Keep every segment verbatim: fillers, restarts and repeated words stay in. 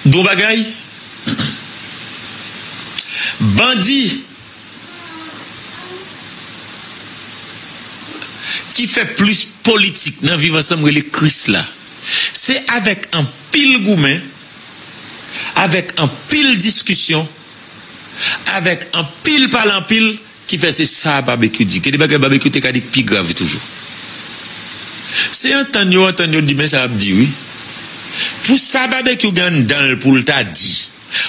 Bon bagay, bandi ki fè plis politik nan Viv Ansanm rele Krisla. Se avèk anpil goumen, avèk anpil diskisyon, avèk anpil pale anpil ki fè se sa Babekyou di. Gen de bagay Babekyou te ka di k pi grav toujou. Se antann yo, antann yo di men sa y ap di wi. Pou sa Babekyou gen anndan l pou l ta di,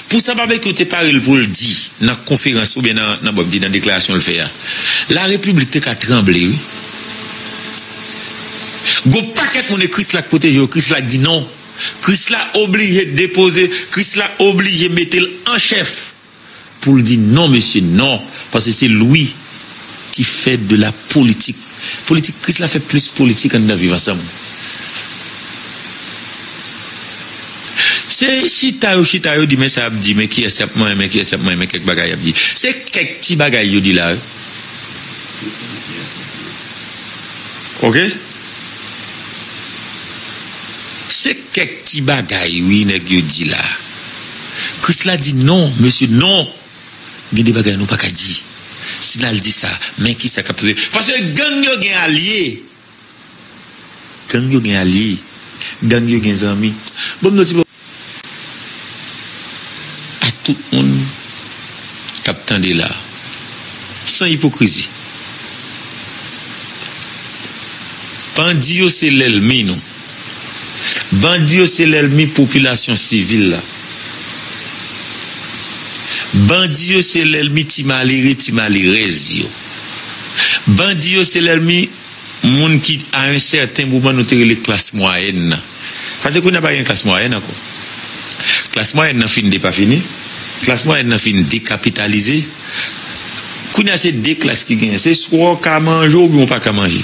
pou sa Babekyou te pare l pou l di nan konferans oubyen nan, nan, bon, di nan deklarasyon l fè a, Larepiblik te ka tranble wi. Gon pakèt moun e Krisla k pwoteje yo, Krisla k di non. Krisla oblije depoze, Krisla oblije mete l an chèf. Pou l di non, mesye, non. Paske se lui qui fait de la politique. Politik, Krisla fè plis politik anndan Viv Ansanm. Se chita yo, chita yo di men sa y ap di, men kiyès y ap manyen, men kiyès y ap manyen, men kèk bagay y ap di. Se kèk ti bagay yo di la wi. Oke? Se kèk ti bagay wi nèg yo di la. Krisla di non, mesye, non. Gen de bagay nou pa ka di. Si n al di sa, men kisa k ap poze. Paske gang yo gen alye. Gang yo gen alye. Gang yo gen zanmi. Bon, m di yon ti bagay a tout moun k ap tande la, san ipokrizi. Bandi yo se lènmi nou. Bandi yo se lènmi popilasyon sivil la. Bandi yo se lènmi ti malere, ti malerèz yo. Bandi yo se lènmi moun ki, a yon sèten moman, nou te rele klas mwayèn nan. Paske kounye a pa gen klas mwayèn ankò. Klas mwayèn nan fin depafini. Klas mwayèn nan fin dekapitalize. Kounye a se de klas ki genyen. Se swa w ka manje oubyen w pa ka manje.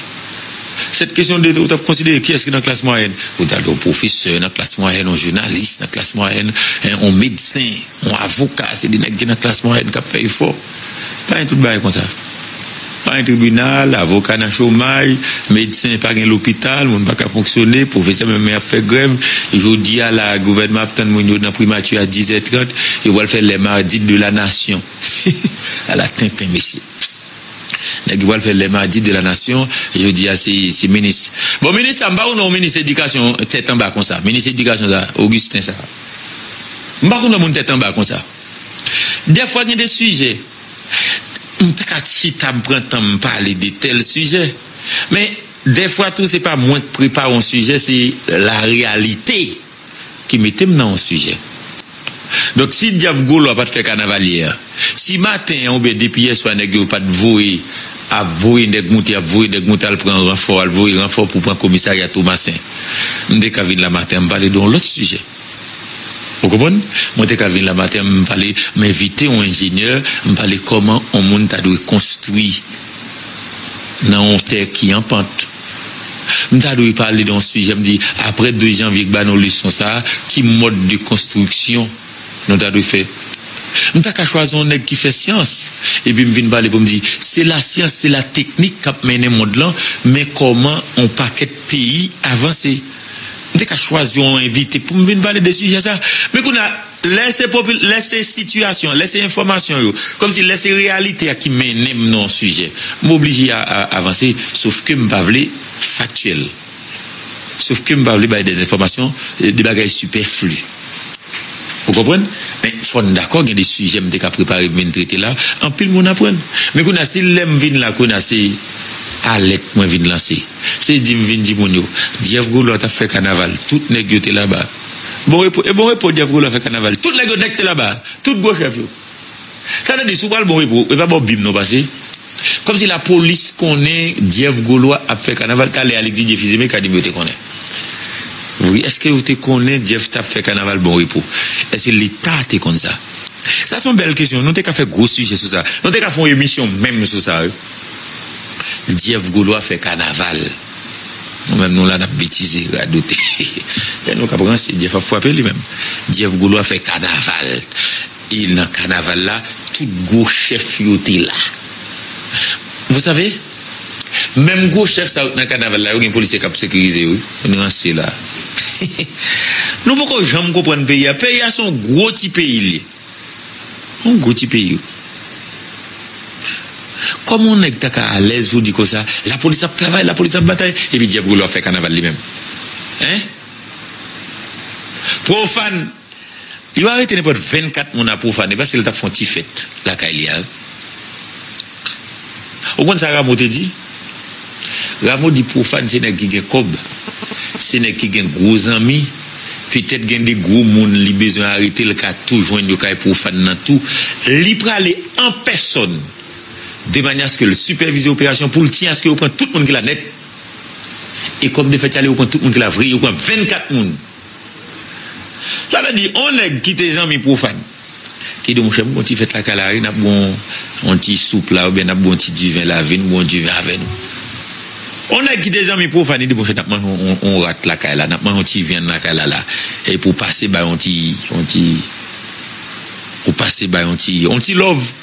Sèt kesyon de ou t ap konsidere kiyès ki nan klas mwayèn. Ou ta di yon pwofesè nan klas mwayèn, yon jounalis nan klas mwayèn, en, yon medsen. Yon avoka, se de nèg ki nan klas mwayèn k ap fè efò. Pa gen tout bagay konsa. Pa gen tribinal, avoka nan chomay, medsen pa gen lopital, moun pa ka fonksyone, pwofesè menm ap fè grèv. Jodi a la, gouvènman ap tann moun yo nan primati a dizè trant, yo pral fè les mardis de la nation. Ala tenten, mesye. Nèg yo pral fè les mardis de la nation, jodi a se, se minis. Bon, minis sa, m pa konn yon minis edikasyon tèt anba konsa. Minis edikasyon sa, Augustin sa. M pa konn yon moun tèt anba konsa. Dèfwa gen de sijè, m te ka chita, m pran tan, m pale de tèl sijè. Men, dèfwa tou, se pa mwen k prepare yon sijè, se lareyalite ki mete m nan yon sijè. Donk, si Dyab Gwo Lwa pa t fè kanaval yè a, si maten an oubyen depi yèswa nèg yo pa t voye, ap voye nèg moute, ap voye nèg moute, al pran ranfò, al voye ranfò pou pran komisarya Tomasen, m te ka vin la maten an, m pale de yon lòt sijè. Ou konprann? Mwen te ka vin la maten an, m pale, m envite yon enjenyè, m pale kòman yon moun ta dwe konstwi nan yon tè ki an pant. M ta dwe pale de yon sijè, m di, apre de janvye k ba nou leson sa a, ki mòd de konstriksyon nou ta dwe fè? M ta ka chwazi yon nèg ki fè syans, epi m vin pale pou m di, se lasyans, se lateknik k ap mennen mond lan, men kòman yon pakèt peyi avanse. M te ka chwazi yon envite pou m vin pale de sijè sa. Men kounye a, lè se popi-, lè se sitiyasyon, lè se enfòmasyon yo, kòmsi lè se reyalite a ki mennen m nan yon sijè, m oblije a, a, avanse, sof ke m pa vle faktyèl. Sof ke m pa vle bay de enfòmasyon, de bagay sipèfli. Ou konprann? Men fò n dakò, gen de sijè m te ka prepare m vin trete la, anpil moun aprann. Men kounye a, si lè m vin la, kounye a, se alèt mwen vin lanse. Se di m vin di moun yo, Dyèf Gwo Lwa t ap fè kanaval, tout nèg yo te laba. Bon Repo, e Bon Repo Dyèf Gwo Lwa fè kanaval, tout nèg yo nèk te laba, tout gwo chèf yo. Sa vle di, si w pral Bon Repo, e pa bò bib non pase. Kòmsi lapolis konnen Dyèf Gwo Lwa ap fè kanaval, talè a Alexis Dieuphizeme ka di m yo te konnen. Wi, èske yo te konnen Dyèf t ap fè kanaval Bon Repo? Èske Leta te konn sa? Sa se yon bèl kesyon. Nou te ka fè gwo sijè sou sa. Nou te ka fè yon emisyon menm sou sa, wi. Dyèf Gwo Lwa fè kanaval. Nou menm nou la n ap betize, radote. Lè nou k ap ranse, Dyèf ap frape li menm. Dyèf Gwo Lwa fè kanaval. E nan kanaval la, tout gwo chèf yo te la. Vous savez, menm gwo chèf sa yo k nan kanaval la, yo gen polisye k ap sekirize yo, wi. Nou ranse la. Nou poko janm konprann peyi a. Peyi a se yon gwo ti peyi li ye. Yon gwo ti peyi. Kòman yon nèg ta ka alèz pou di konsa, lapolis ap travay, lapolis ap batay, epi Jeff Golo ap fè kanaval li menm? Hein? Pwofàn. Yo arete nenpòt vennkat moun a Pwofàn, e paske l t ap fè yon ti fèt lakay li a. Ou konn sa Rameau te di? Rameau di Pwofàn se nèg ki gen kòb, se nèg ki gen gwo zanmi, petèt gen de gwo moun li bezwen arete, l ka tou jwenn yo kay Pwofàn nan tou. Li prale an pèsòn, de manyè aske l sipèvize operasyon pou l tiye aske yo pran tout moun ki la nèt. E kòm defèt ya, yo pran tout moun ki la vre, yo pran vennkat moun. Sa vle di, on nèg ki te zanmi Pwofàn, ki di, monchè, m gon ti fèt lakay la, wi, n ap gon on ti soup la, oubyen n ap gon ti diven la, vin gon diven avè nou. On nèg ki te zanmi Pwofàn, li di, monchè, n ap manje on, on, on rat lakay la, n ap manje on ti vyann lakay la, la. Epi w pase bay on ti, on ti, ou pase bay on ti, on ti love.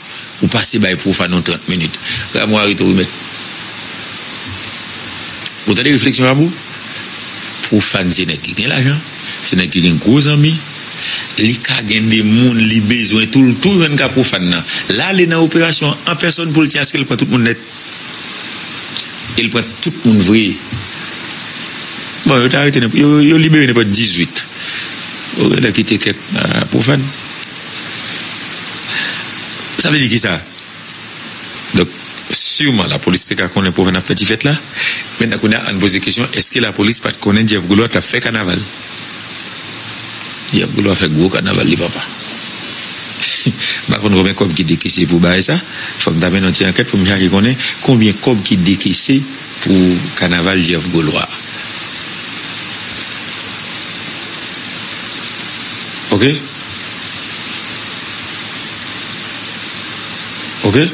Ou pase bay Pwofàn yon trant minit. Rameau arete w wi mèt. Ou tande refleksyon Rameau? Pwofàn se nèg ki gen lajan, se nèg ki gen gwo zanmi. Li ka gen de moun li bezwen tou, l tou jwenn ka Pwofàn nan. L ale nan operasyon an pèsòn pou l tiye aske l pran tout moun nèt. E l pran tout moun vre. Bon, yo te arete nenp-, yo, yo libere nenpòt dizuit. Yo genlè kite kèk, ah, Pwofàn. Sa vle di kisa? Donk, siman lapolis te ka konnen Pwofàn ap fè ti fèt la. Mentnan kounye a, ann poze kesyon, èske lapolis pa t konnen Jeff Golo a t ap fè kanaval? Jeff Golo a fè gwo kanaval li, papa. M pa konn konbyen kòb ki dekese pou bagay sa. Fò m ta mennen yon ti ankèt pou m chèche konnen konbyen kòb ki dekese pou kanaval Jeff Golo a. Oke? Oke?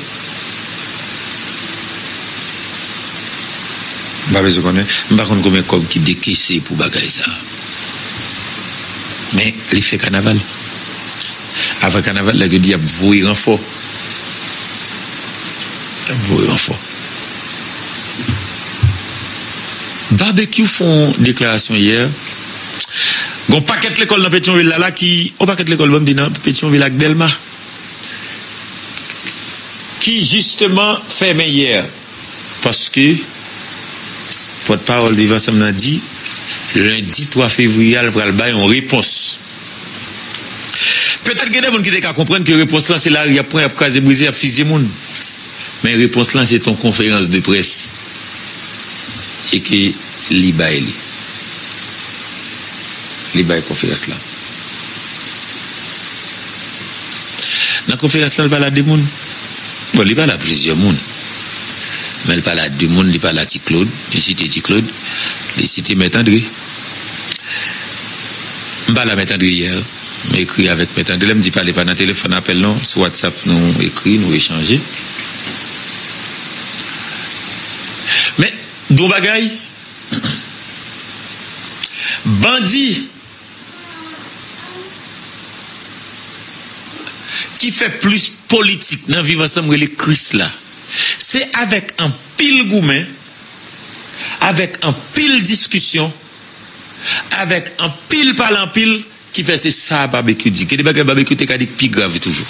M pa bezwen konnen. M pa konn konbyen kòb ki dekese pou bagay sa. Men, li fè kanaval. Apre kanaval, nèg yo di y ap voye ranfò. Y ap voye ranfò. Babekyou fè yon deklarasyon yè. Gon pakèt lekòl nan Petyonvil la, la ki, yon pakèt lekòl, ban m di nan Petyonvil ak Dèlma, ki jisteman fèmen yè. Paske pòtpawòl Viv Ansanm nan di, lendi twa fevriye a, l pral bay yon repons. Petèt gen de moun ki te ka konprann ke repons lan se lari y ap pran, y ap kraze brize, y ap fizye moun. Men repons lan se t yon konferans de près. E ke li bay li. Li bay konferans lan. Nan konferans lan, l pale a de moun. Bon, li pale a plizyè moun. Men l pale a de moun, li pale a Ti Claude, li site Ti Claude, li site Mèt André. M pale a Mèt André yè. M ekri avèk Mèt André. Lè m di pale, pa nan telefòn apèl non, sou WhatsApp nou ekri, nou echanje. Men, gon bagay, bandi ki fè plis politik nan Viv Ansanm rele Krisla. Se avèk anpil goumen, avèk anpil diskisyon, avèk anpil pale anpil ki fè se sa Babekyou di. Gen de bagay Babekyou te ka di k pi grav toujou.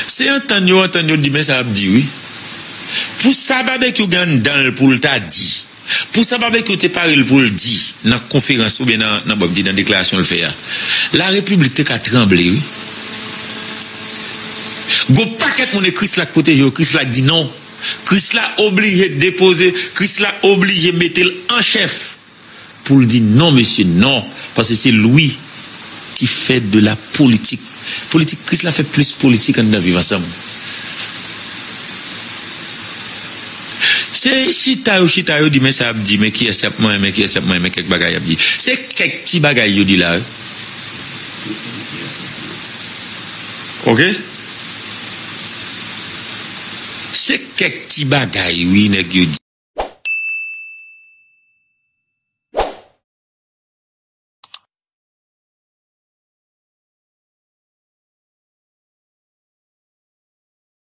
Se antann yo antann yo di men sa y ap di wi. Pou sa Babekyou gen anndan l pou l ta di, pou sa Babekyou te pare l pou l di nan konferans oubyen nan, nan, ban m di, nan deklarasyon l fè a, Larepiblik te ka tranble wi. Gon pakèt moun e Krisla k pwoteje yo, Krisla k di non. Krisla oblije depoze, Krisla oblije mete l an chèf pou l di non mesye, non, paske se li ki fè de la politik. Politik, Krisla fè plis politik anndan Viv Ansanm. Se chita yo chita yo di men sa y ap di, men kiyès y ap manyen, men kiyès y ap manyen, men kèk bagay y ap di. Se kèk ti bagay yo di la wi. Oke? Se kèk ti bagay wi nèg yo